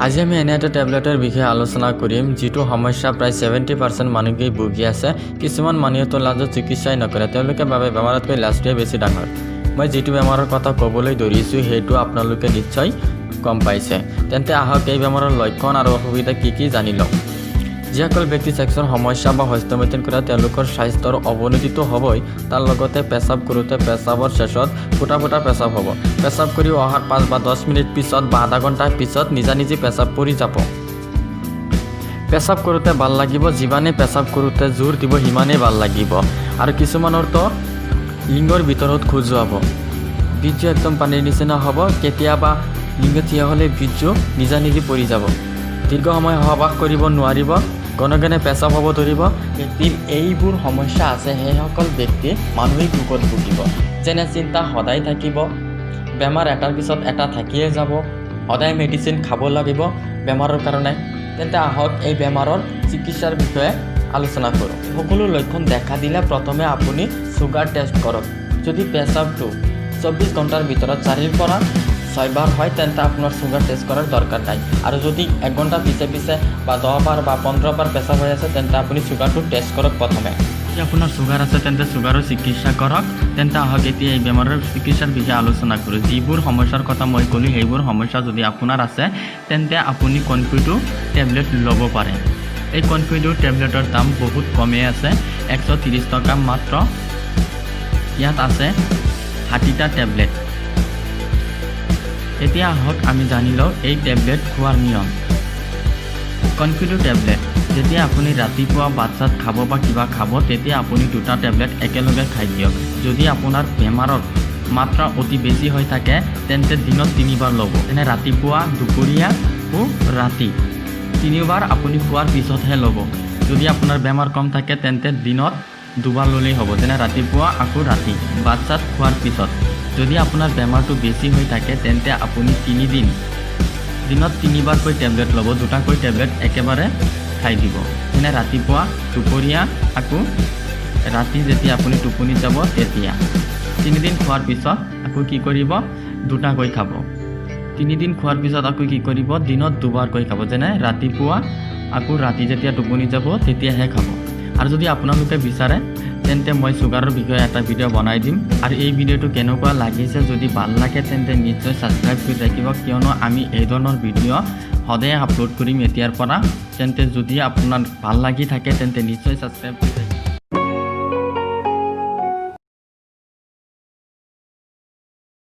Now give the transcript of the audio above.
আজি আমি এনে এটা টেবলেটৰ বিষয়ে আলোচনা কৰিম, যিটো সমস্যা প্ৰায় 70% মানুহেই ভুগি আছে। কিছুমান মানুহেতো লাজত চিকিৎসাই নকৰে। তেওঁলোকে ভাবে বেমাৰতকৈ লাজটোৱে বেছি ডাঙৰ। মই যিটো বেমাৰৰ কথা ক'বলৈ ধৰিছোঁ, সেইটো আপোনালোকে নিশ্চয় গম পাইছে। তেন্তে আহক, এই বেমাৰৰ লক্ষণ আৰু অসুবিধা কি কি জানি লওঁ। যিসকল ব্যক্তি ছেক্সৰ সমস্যা বা হস্তমৈথুন কৰে, তেওঁলোকৰ স্বাস্থ্যৰ অৱনতিটো হ'বই, তাৰ লগতে পেচাব কৰোঁতে পেচাবৰ শেষত ফুটা ফুটা পেচাব হ'ব। পেচাব কৰি অহাৰ 5 বা 10 মিনিট পিছত বা আধা ঘণ্টাৰ পিছত নিজা নিজে পেচাব পৰি যাব। পেচাব কৰোঁতে ভাল লাগিব, যিমানেই পেচাব কৰোঁতে জোৰ দিব সিমানেই ভাল লাগিব। আৰু কিছুমানৰতো লিংগৰ ভিতৰত খজুৱাব, বীৰ্য একদম পানীৰ নিচিনা হ'ব। কেতিয়াবা লিংগ থিয় হ'লে বীৰ্য নিজা নিজে পৰি যাব। দীৰ্ঘ সময় সহবাস কৰিব নোৱাৰিব, ঘন ঘনে পেচাব হ'ব ধৰিব। ব্যক্তিৰ এইবোৰ সমস্যা আছে, সেইসকল ব্যক্তি মানসিক ৰোগত ভুগিব। যেনে চিন্তা সদায় থাকিব, বেমাৰ এটাৰ পিছত এটা থাকিয়ে যাব, সদায় মেডিচিন খাব লাগিব বেমাৰৰ কাৰণে। তেন্তে আহক, এই বেমাৰৰ চিকিৎসাৰ বিষয়ে আলোচনা কৰোঁ। সকলো লক্ষণ দেখা দিলে প্ৰথমে আপুনি চুগাৰ টেষ্ট কৰক। যদি পেচাবটো 24 ঘণ্টাৰ ভিতৰত 4ৰ পৰা 6বাৰ হয়, তেন্তে আপোনাৰ চুগাৰ টেষ্ট কৰাৰ দৰকাৰ নাই। আৰু যদি এক ঘণ্টা পিছে পিছে বা 10 বাৰ বা 15 বাৰ পেচাব হৈ আছে, তেন্তে আপুনি চুগাৰটো টেষ্ট কৰক প্ৰথমে। যদি আপোনাৰ চুগাৰ আছে, তেন্তে চুগাৰৰ চিকিৎসা কৰক। তেন্তে আহক, এতিয়া এই বেমাৰৰ চিকিৎসাৰ বিষয়ে আলোচনা কৰোঁ। যিবোৰ সমস্যাৰ কথা মই ক'লোঁ, সেইবোৰ সমস্যা যদি আপোনাৰ আছে, তেন্তে আপুনি কনফিডো টেবলেট ল'ব পাৰে। এই কনফিডো টেবলেটৰ দাম বহুত কমেই আছে, 130 টকা মাত্ৰ। ইয়াত আছে 60টা টেবলেট। এতিয়া আহক, আমি জানি লওঁ এই টেবলেট খোৱাৰ নিয়ম। কনফিডো টেবলেট যেতিয়া আপুনি ৰাতিপুৱা ভাত চাত খাব বা কিবা খাব, তেতিয়া আপুনি দুটা টেবলেট একেলগে খাই দিয়ক। যদি আপোনাৰ বেমাৰৰ মাত্ৰা অতি বেছি হৈ থাকে, তেন্তে দিনত তিনিবাৰ ল'ব, যেনে ৰাতিপুৱা, দুপৰীয়া আৰু ৰাতি। তিনিবাৰ আপুনি খোৱাৰ পিছতহে ল'ব। যদি আপোনাৰ বেমাৰ কম থাকে, তেন্তে দিনত দুবাৰ ল'লেই হ'ব, যেনে ৰাতিপুৱা আকৌ ৰাতি ভাত চাত খোৱাৰ পিছত। যদি আপোনাৰ বেমাৰটো বেছি হৈ থাকে, তেন্তে আপুনি 3 দিন দিনত তিনিবাৰকৈ টেবলেট ল'ব। দুটাকৈ টেবলেট একেবাৰে খাই দিব, যেনে ৰাতিপুৱা, দুপৰীয়া আকৌ ৰাতি যেতিয়া আপুনি টোপনি যাব তেতিয়া। 3 দিন খোৱাৰ পিছত আকৌ কি কৰিব? দুটাকৈ খাব। 3 দিন খোৱাৰ পিছত আকৌ কি কৰিব? দিনত দুবাৰকৈ খাব, যেনে ৰাতিপুৱা আকৌ ৰাতি যেতিয়া টোপনি যাব তেতিয়াহে খাব। আৰু যদি আপোনালোকে বিচাৰে, তেন্তে মই চুগাৰৰ বিষয়ে এটা ভিডিঅ' বনাই দিম। আৰু এই ভিডিঅ'টো কেনেকুৱা লাগিছে, যদি ভাল লাগে তেন্তে নিশ্চয় ছাবস্ক্ৰাইব কৰি ৰাখিব, কিয়নো আমি এই ধৰণৰ ভিডিঅ' সদায় আপলোড কৰিম এতিয়াৰ পৰা। তেন্তে যদি আপোনাৰ ভাল লাগি থাকে, তেন্তে নিশ্চয় ছাবস্ক্ৰাইব কৰি ৰাখিব।